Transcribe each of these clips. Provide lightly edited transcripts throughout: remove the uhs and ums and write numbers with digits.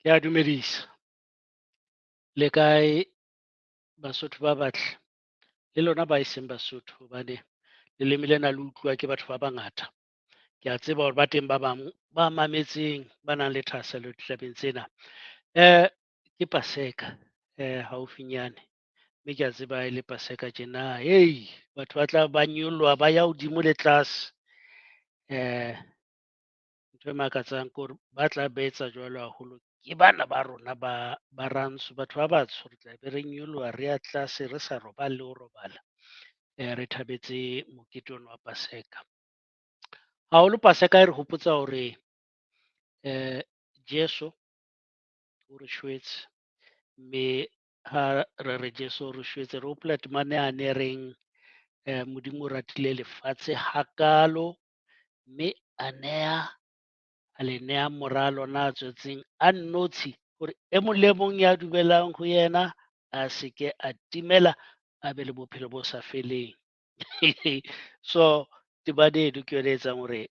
Ke a dumedisa. Le kae Basotho ba batle? Le lona ba e seng Basotho hobane leleme lena le utluwa ke batho ba bangata. Ke a tseba hore ba teng ba bang ba mametseng ba nang le thahasello ditabeng tsena. Ke Paseka haufinyane, mme ke a tseba e le Paseka tjena batho ba tla ba nyoloha ba ya hodimo le tlase. Ntho e makatsang ke hore ba tla ba etsa jwalo haholo ke bana ba rona ba rantsho, batho ba batsho re tla be re nyoloha re ya tlase re sa robale le ho robala. Re thabetse mokete ona wa Paseka. Haholo Paseka e re hopotsa hore Jesu o re shwetse, mme ha re re Jesu o re shwetse re hopola temana yane e reng Modimo o ratile lefatshe hakalo, mme a neha a le neha mora lona a tswetseng a nnotshi hore e mong le mong ya dumelang ho yena a se ke a timela, a be le bophelo bo sa feleng. So temana eno ke yona e etsang hore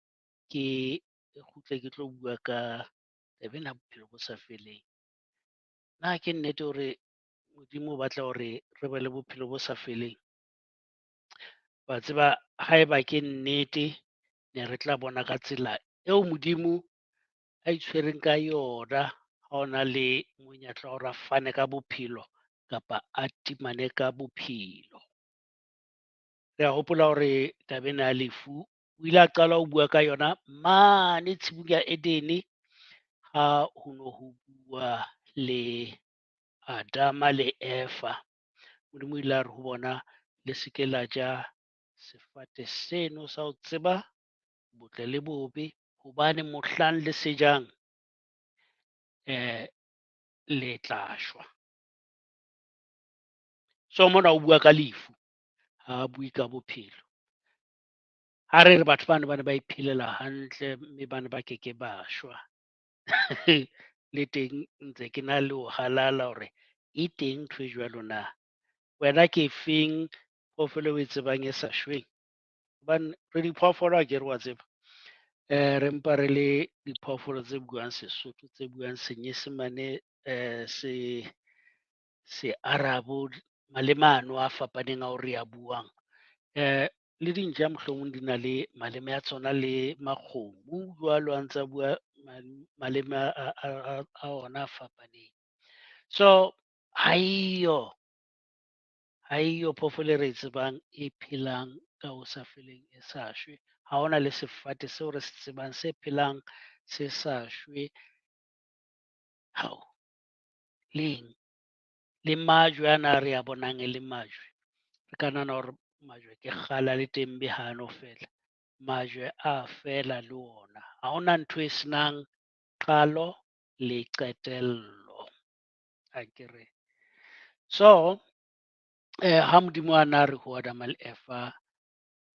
ke kgutle ke tlo bua ka taba ena ya bophelo bo sa feleng. Na ke nnete hore Modimo o batla hore re be le bophelo bo sa feleng? Wa tseba haeba ke nnete, ne re tla bona ka tsela eo Modimo a itshwereng ka yona ha o na le monyetla wa hore a fane ka bophelo kapa a timane ka bophelo. Re a hopola hore taba ena ya lefu o ile a qala ho bua ka yona mane tshimong ya Edene ha ho no ho bua le Adama le Eva. Modimo o ile a re ho bona, le se ke la ja sefate seno sa ho tseba botle le bobe, hobane mohlang le se jang le tla shwa. So mona o bua ka lefu, ha a bue ka bophelo. Ha re re batho bano ba ne ba iphelela hantle, mme ba ne ba keke ba shwa. Le teng ntse ke na le ho halala hore e teng ntho e jwalo na? Wena ke efeng phoofolo eo o e tsebang e sa shweng? Hobane re diphoofolo akere wa tseba. Re mpa re le diphoofolo tse buang Sesotho, tse buang Senyesemane, se Arabo, maleme ano a fapaneng ao re a buang. Le dintja mohlomong di na le maleme a tsona le makgomo jwalo a ntsa bua maleme a ona a fapaneng. So ha eyo, ha eyo phoofolo e re e tsebang e phelang ka ho sa feleng e sa shwe. Ha hona le sefate seo re se tsebang se phelang se sa shwe. Hao leng? Le majwe ana a re a bonang e le majwe, re ka nahana hore majwe ke kgale a le teng mme ha no fela. Majwe a fela le ona. Ha hona ntho e senang qalo le qetello akere. So ha Modimo a na re ho Adama le Eva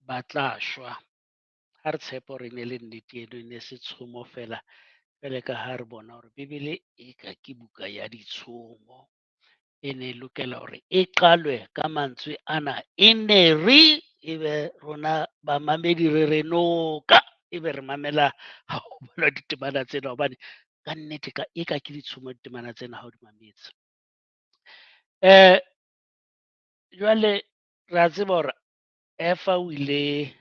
ba tla shwa, ha re tshepe hore e ne le nnete eno e ne se tshomo feela. Jwale ka ha re bona hore Bebele e ka ke buka ya ditshomo, e ne e lokela hore e qalwe ka mantswe ana, e ne re ebe rona bamamedi re re noka, ebe re mamela ha ho balwa ditemana tsena hobane kannete ka e ka ke ditshomo ditemana tsena ha o di mametse. Jwale re a tseba hore Eva o ile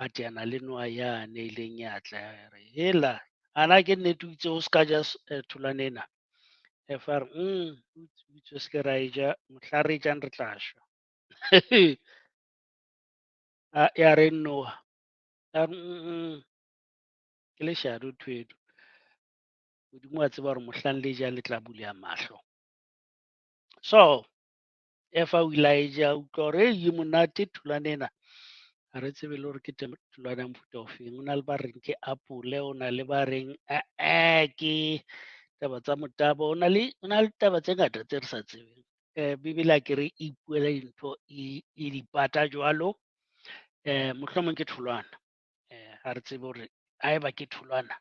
a teana le noha yane e ileng ya tla ya re, hela ana ke nnete o itse o ska ja tholwana ena? Eva a re o itse se ke ra e ja, mohla re e jang re tla shwa. Ya reng noha? Ya re ke leshano ntho eno. Modimo wa tseba hore mohlang le jang le tla buleha mahlo. So Eva o ile a e ja, a utlwa hore e monate tholwana ena. Ha re tsebe le hore ke tholwana ya mofuta ofeng. Ho na le ba reng ke apole, ho na le ba reng ah-eh ke taba tsa motabo. Ho na le ho na le taba tse ngata tse re sa tsebeng. Bebele akere e ipuela dintho e di pata jwalo. Mohlomong ke tholwana. Ha re tsebe hore haeba ke tholwana,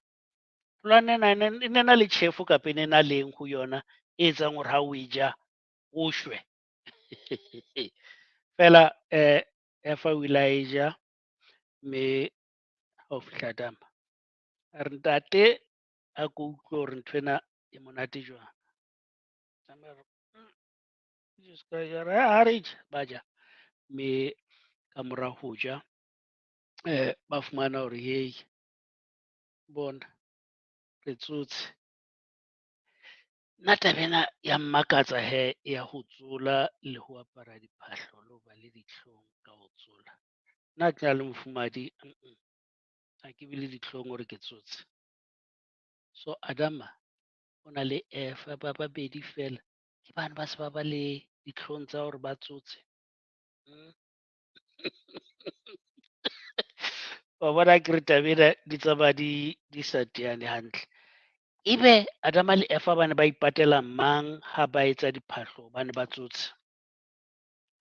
tholwana ena e ne na le tjhefo kapa e ne na le eng ho yona e etsang hore ha o e ja o shwe. Feela Eva o ile a e ja mme ha ho fihla Adama a re, ntate a ko utlwe hore nthwena e monate jwang. Ha re je, ba ja. Mme ka mora ho ja ba fumana hore hei bona re tsotse. Nna taba ena ya mmakatsa hee ya ho tsola le ho apara diphahlo le ho ba le dihlong ka ho tsola. Nna ha ke na le mofumahadi ha ke be le dihlong hore ke tsotse. So Adama o na le Eva ba babedi feela, ke bane ba se ba ba le dihlong tsa hore ba tsotse. Wa bona akere taba ena di tsamaya di sa teane hantle. Ebe Adama le Eva ba ne ba ipatela mang ha ba etsa diphahlo hobane ba tsotse?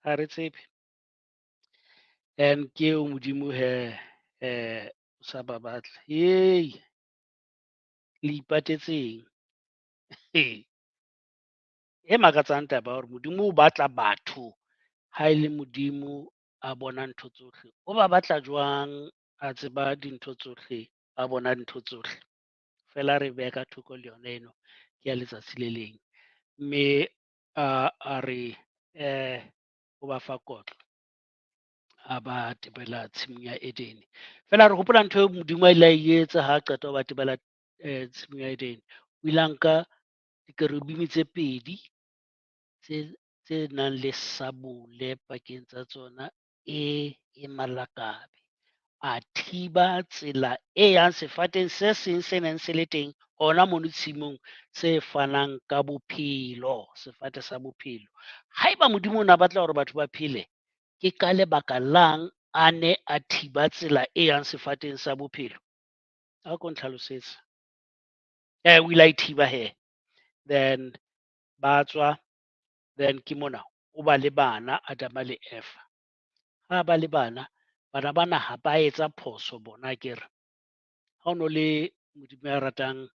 Ha re tsebe. And ke eo Modimo hee o sa ba batla. Le ipatetseng? E makatsang taba ya hore Modimo o batla batho ha e le Modimo a bona ntho tsohle. O ba batla jwang a tseba dintho tsohle, a bona ntho tsohle? Feela re behe ka thoko le yona eno ke ya letsatsi le leng. Mme a re o ba fa kotlo ha ba tebela tshimong ya Edene. Feela re hopola ntho eo Modimo a ile a e etsa ha qeta ho ba tebela tshimong ya Edene. O ile a nka dikerubime tse pedi tse nang le sabole pakeng tsa tsona e malakabe. A thiba tsela e yang sefateng se seng se neng se le teng hona mono tshimong se fanang ka bophelo, sefate sa bophelo. Haeba Modimo o na batla hore batho ba phele, ke ka lebaka lang a ne a thiba tsela e yang sefateng sa bophelo? A ko ntlhalosetse. O ile a e thiba hee. Then ba tswa, then ke mona o ba le bana Adama le Eva. Ha ba le bana, bana bana ha ba etsa phoso bona akere. Ha o no le Modimo ya ratang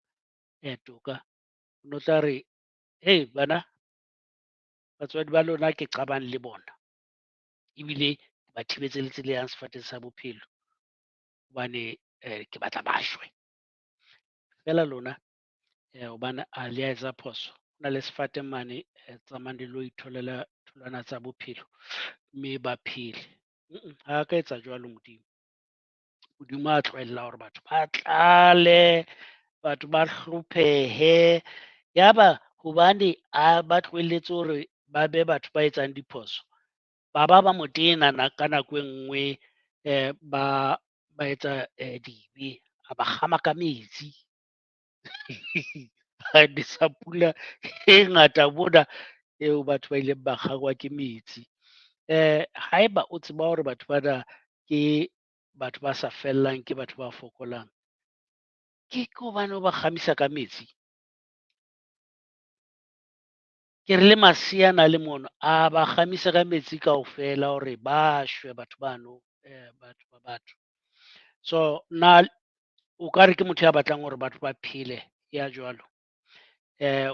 toka, o no tla re, hey bana, batswadi ba lona ke qabang le bona. Ebile ba thibetse le tsela e yang sefateng sa bophelo hobane ke batla ba shwe. Feela lona hobane a le a etsa phoso. Ho na le sefate mane tsamayang le lo itholela tholwana tsa bophelo mme ba phele. Ha ka etsa jwalo Modimo. Modimo a tlohella hore batho ba tlale, batho ba hlophehe. Yaba hobane a ba tlohelletse hore ba be batho ba etsang diphoso, ba ba ba mo tena ka nako e nngwe ba etsa dibe, a ba kgama ka metsi. A nesa pula e ngata mona eo batho ba ileng ba kgangwa ke metsi. Haeba o tseba hore batho bana ke batho ba sa fellang, ke batho ba fokolang, ke hobane o ba kgamisa ka metsi? Ke re le masea a na le mono, a ba kgamisa ka metsi kaofela hore ba shwe batho bano, batho ba batho. So nna o ka re ke motho ya batlang hore batho ba phele ya jwalo.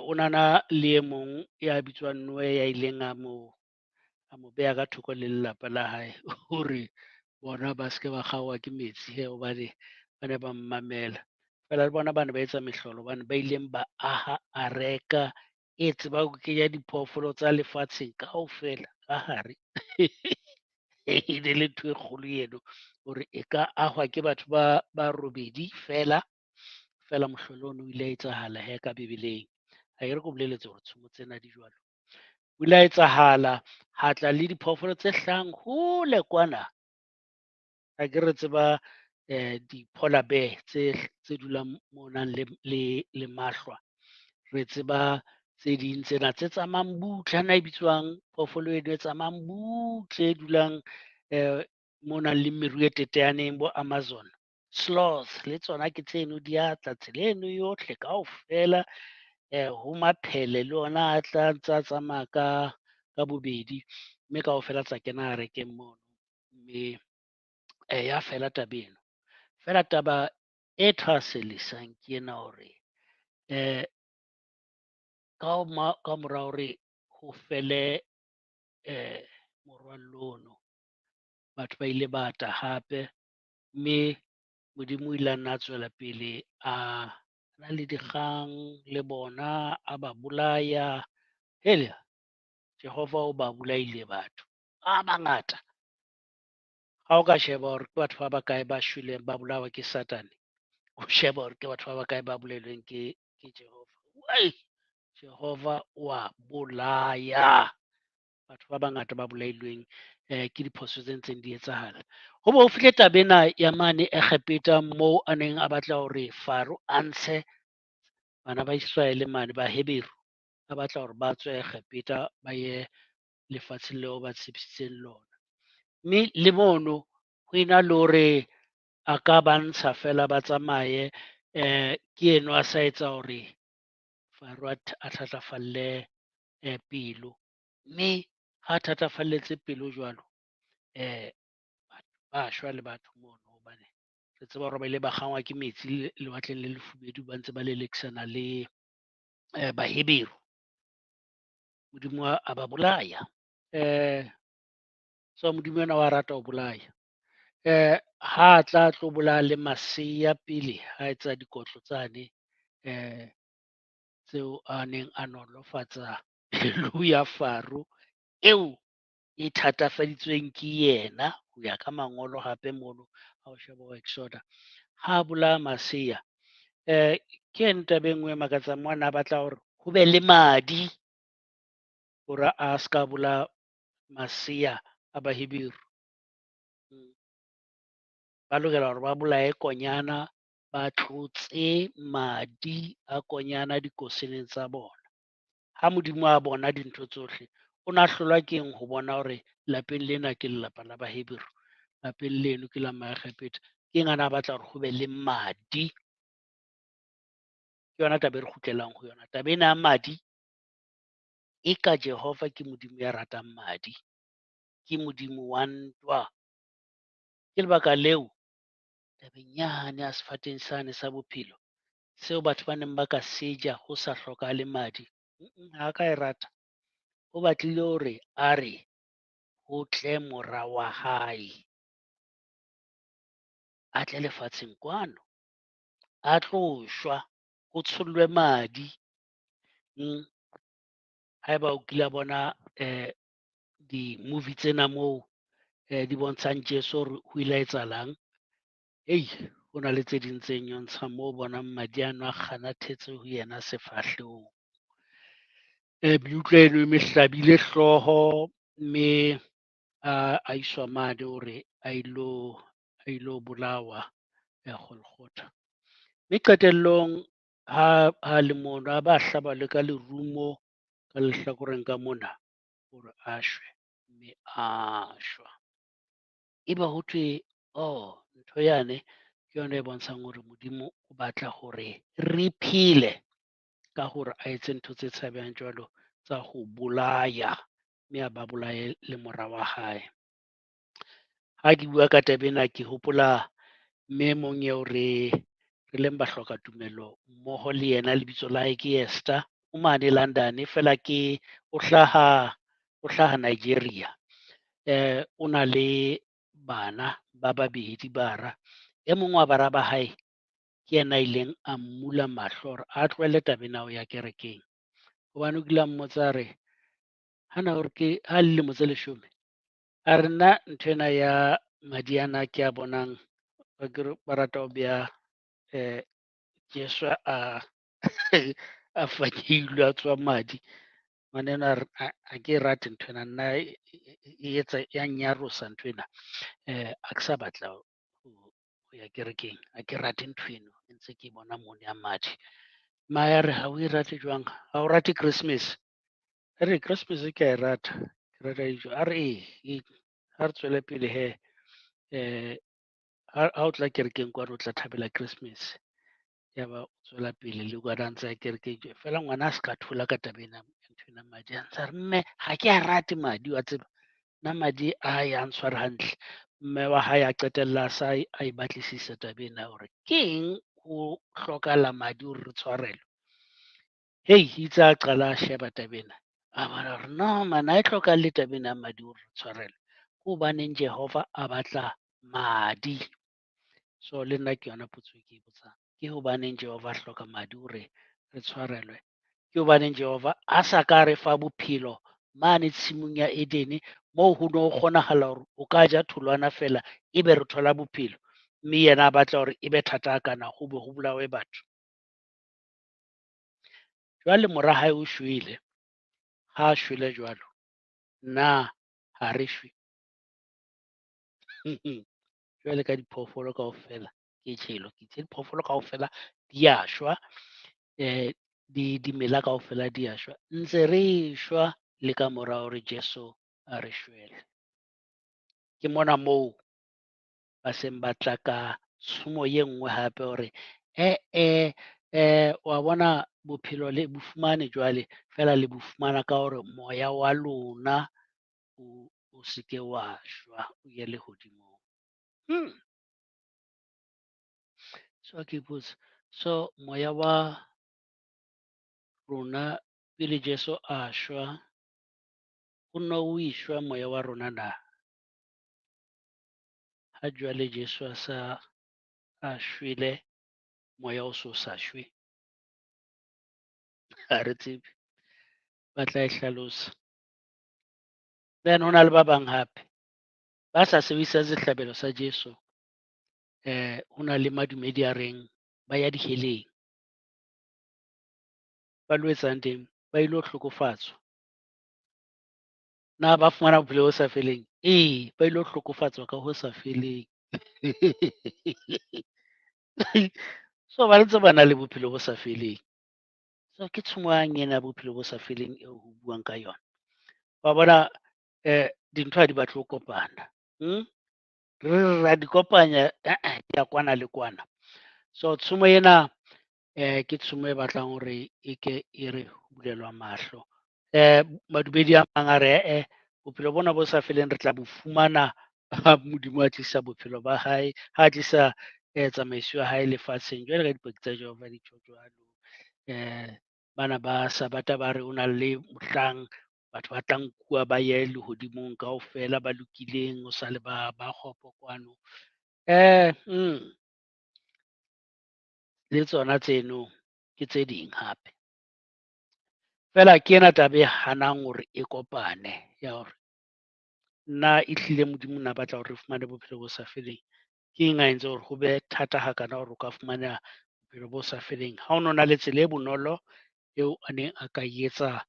O nana le e mong ya bitswang Noe ya ileng a mo beha ka thoko le lelapa la hae hore bona ba se ke ba kgaowa ke metsi he hobane ba ne ba mmamela. Feela le bona ba ne ba etsa mehlolo hobane ba ileng ba aha areka e tsebang ho kenya diphoofolo tsa lefatsheng kaofela ka hare. E ne le ntho e kgolo eno hore e ka ahwa ke batho ba robedi feela. Feela mohlolo ono o ile a etsahala he ka Bibeleng. Ha ke re ke o boleletse hore tshomo tsena di jwalo. O ile a etsahala, ha tla le diphoofolo tse hlahang hole kwana. Ha ke re tseba di-polar bear tse dulang mo nang le mahlwa. Re tseba tse ding tsena tse tsamayang butle, ha na e bitswang phoofolo eno e tsamayang butle e dulang mo nang le meru e teteaneng bo Amazon. Sloth le tsona ke tseno di a tla tsela eno yohle kaofela. Ho maphele le ona a tla ntsa tsamaya ka bobedi mme kaofela tsa kena arekeng mono. Mme ya fela taba eno. Feela taba e thahasellisang ke ena hore ka mora hore ho fele morwallo ono, batho ba ile ba ata hape mme Modimo o ile a nna a tswela pele a A na le dikgang le bona, a ba bolaya. Hele, Jehova o ba bolaile batho ba bangata. Ha o ka sheba hore ke batho ba bakae ba shweleng ba bolawa ke Satane, o sheba hore ke batho ba bakae ba bolailweng ke Jehova. Jehova wa bolaya batho ba bangata ba bolailweng ke diphoso tse ntseng di etsahala. Ho bo ho fihle taba ena ya mane Egepeta moo a neng a batla hore Faro a ntshe bana ba Israele mane Baheberu, a batla hore ba tswe Egepeta ba ye lefatsheng leo ba tshepisitseng lona. Mme le mono ho ena le hore a ka ba ntsha feela ba tsamaye, ke eno a sa etsa hore Faro a thatafalle pelo. Mme ha thatafalletse pelo jwalo, ba shwa le batho mono hobane re tseba hore ba ile ba kgangwa ke metsi lewatleng le lefubedu, ba ntse ba lelekisana le Baheberu. Modimo a ba bolaya. So Modimo ena wa rata ho bolaya. Ha a tla tlo bolaya le maseya pele ha etsa dikotlo tsane tseo a neng a nolofatsa pelo ya Faro eo e thatafaditsweng ke yena ho ya ka mangolo hape mono ha o sheba ho Exoda. Ha a bolaya maseya, ke ene taba e nngwe e makatsang mo a na batla hore ho be le madi hore a ska bolaya maseya a Baheberu. Ba lokela hore ba bolaye konyana, ba tlotse madi a konyana dikoseneng tsa bona. Ha Modimo a bona dintho tsohle, o na hlolwa ke eng ho bona hore lapeng lena ke lelapa la Baheberu, lapeng leno ke la Maegepeta. Ke eng a na batla hore ho be le madi? Ke yona taba e re kgutlelang ho yona. Taba ena ya madi, e ka Jehova ke Modimo ya ratang madi, ke Modimo wa ntwa. Ke lebaka leo tabeng yane ya sefateng sane sa bophelo seo batho ba neng ba ka seja ho sa hlokahale madi, ha ka e rata. O batlile hore a re ho tle mora wa hae, a tle lefatsheng kwano, a tlo shwa, ho tshollwe madi. Haeba o kila bona di-movie tsena moo di bontshang Jesu hore ho ile ha etsahalang, ho na le tse ding tse nyontshang moo o bonang madi ano a kganathetse ho yena sefahlehong. Meutlwa eno e mo hlabile hlooho mme a iswa mane hore a ilo bolawa Golgotha. Mme qetellong ha le mono a ba hlaba le ka lerumo ka lehlakoreng ka mona hore a shwe, mme a shwa. Ebe ho thwe ntho yane ke yona e bontshang hore Modimo o batla hore re phele ka hore a etse ntho tse tshabehang jwalo tsa ho bolaya, mme a ba bolaye le mora wa hae. Ha ke bua ka taba ena, ke hopola mme e mong eo re leng bahloka tumelo mmoho le yena, lebitso la hae ke Esther, o mane London feela ke o hlaha Nigeria. O na le bana ba babedi bara. E mong wa bara ba hae ke yena a ileng a mmula mahlo hore a tlohelle taba ena ya ho ya kerekeng. Hobane o kile a mmotsa a re, hana hore ke ha le lemo tse 10, a re nna nthwena ya madi ana ke a bonang akere ba rata ho beha Jesu a a fanyehilwe a tswa madi. Ngwana enwa a re ha ke e rate nthwena nna e etsa ya nnyarosa nthwena. Ha ke sa batla ho ya kerekeng, ha ke rate nthweno e ntse ke bona mono ya madi. Mmae a re ha o e rate jwang? Ha o rate Christmas? A re Christmas ke a e rata, ke rata dijo. A re ee, ha re tswele pele hee ha o tla kerekeng kwano o tla thabela Christmas. Ya ba o tswela pele le kwana a ntse a kerekeng. Feela ngwana a ska thola ka taba ena nthwena madi. A ntse a re mme ha ke a rate madi wa tseba, nna madi a ya ntshware hantle. Mme wa hae a qetella a sa a e batlisisa taba ena hore ke eng ho hlokahala madi hore re tshwarelwe. Hei, itse a qala a sheba taba ena, a bona hore no man ha e hlokahale taba ena ya madi hore re tshwarelwe. Ke hobaneng Jehova a batla madi? So le nna ke yona potso e ke e botsang. Ke hobaneng Jehova a hloka madi hore re tshwarelwe? Ke hobaneng Jehova a sa ka re fa bophelo mane tshimong ya Edene moo ho no kgonahala hore o ka ja tholwana feela ebe re thola bophelo, mme yena a batla hore e be thata hakana ho be ho bolawe batho? Jwale mora hae o shwele. Ha a shwele jwalo, na ha re shwe? Jwale ka diphoofolo kaofela ke tjhelo, ke itse diphoofolo kaofela di a shwa, dimela kaofela di a shwa. Ntse re shwa le ka mora hore Jesu a re shwele. Ke mona moo ba seng ba tla ka tshomo e nngwe hape hore eh-eh, wa bona bophelo le bo fumane jwale, feela le bo fumana ka hore moya wa lona o se ke wa shwa, o ye lehodimong. So ke ipotsa, so moya wa rona pele Jesu a shwa, o no o eshwa moya wa rona na? Ha jwale Jesu a sa a shwele, moya o so sa shwe? Ha re tsebe, ba tla e hlalosa. Then ho na le ba bang hape ba sa sebedisang sehlabelo sa Jesu. Ho na le madumedi a reng ba ya diheleng. Ba lo etsang teng? Ba ilo hlokofatswa. Na ba fumana bophelo bo sa feleng? Ee, ba ilo hlokofatswa ka ho sa feleng. So ba ntse ba na le bophelo bo sa feleng. So ke tshomo yang ena ya bophelo bo sa feleng eo ho buang ka yona? Wa bona, dintho ha di batle ho kopana. Re ra di kopanya, di ya kwana le kwana. So tshomo ena ke tshomo e batlang hore e ke e re bulelwa mahlo. Madumedi a mang a re eh bophelo bona bo sa feleng re tla bo fumana ha Modimo a tlisa bophelo ba hae, ha tlisa tsamaiso ya hae lefatsheng. Jwale ka dipaki tsa Jehova di tjho jwalo. Bana ba Sabata ba re ho na le mohlang batho ba tla nkuwa ba ye lehodimong kaofela ba lokileng, ho sale ba kgopo kwano. Le tsona tseno ke tse ding hape. Feela ke ena taba e hanang hore e kopane ya hore na ehlile Modimo na batla hore re fumane bophelo bo sa feleng. Ke eng a entse hore ho be thata hakana hore o ka fumana bophelo bo sa feleng? Ha o no na le tsela e bonolo eo a neng a ka etsa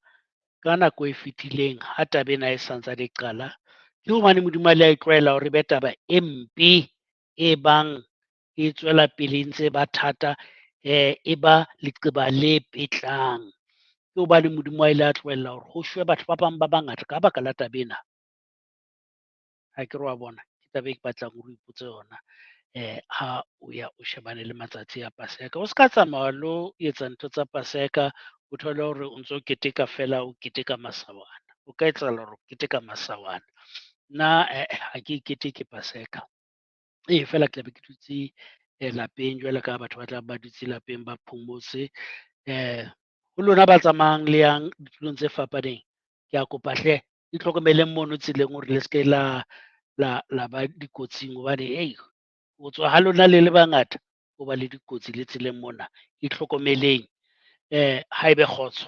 ka nako e fetileng ha taba ena e santsane e qala. Ke hobane Modimo a ile a e tlwaela hore e be taba e mpe e bang e tswela pele e ntse ba thata, e ba leqeba le petlang. Ke hobane Modimo a ile a tlohella hore ho shwe batho ba bang ba bangata ka baka la taba ena. Ha ke re wa bona, ke taba e ke batlang hore o ipotse yona ha o ya o shebane le matsatsi a Paseka. O ska tsamaya lo etsa ntho tsa Paseka, o thole hore o ntso keteka feela, o keteka masawana. O ka etsahala hore o keteka masawana. Nna ha ke keteke Paseka. Ee, feela ke tla be ke dutse lapeng jwalo ka batho ba tla ba dutse lapeng ba phomotse. Ho lona ba tsamayang le yang ditulong tse fapaneng, ke a kopa hle itlhokomeleng mono tseleng hore le se ke la ba dikotsing hobane hei ho tswa ha lona le le bangata ho ba le dikotsi le tseleng mona. Itlhokomeleng, ha ebe kgotso.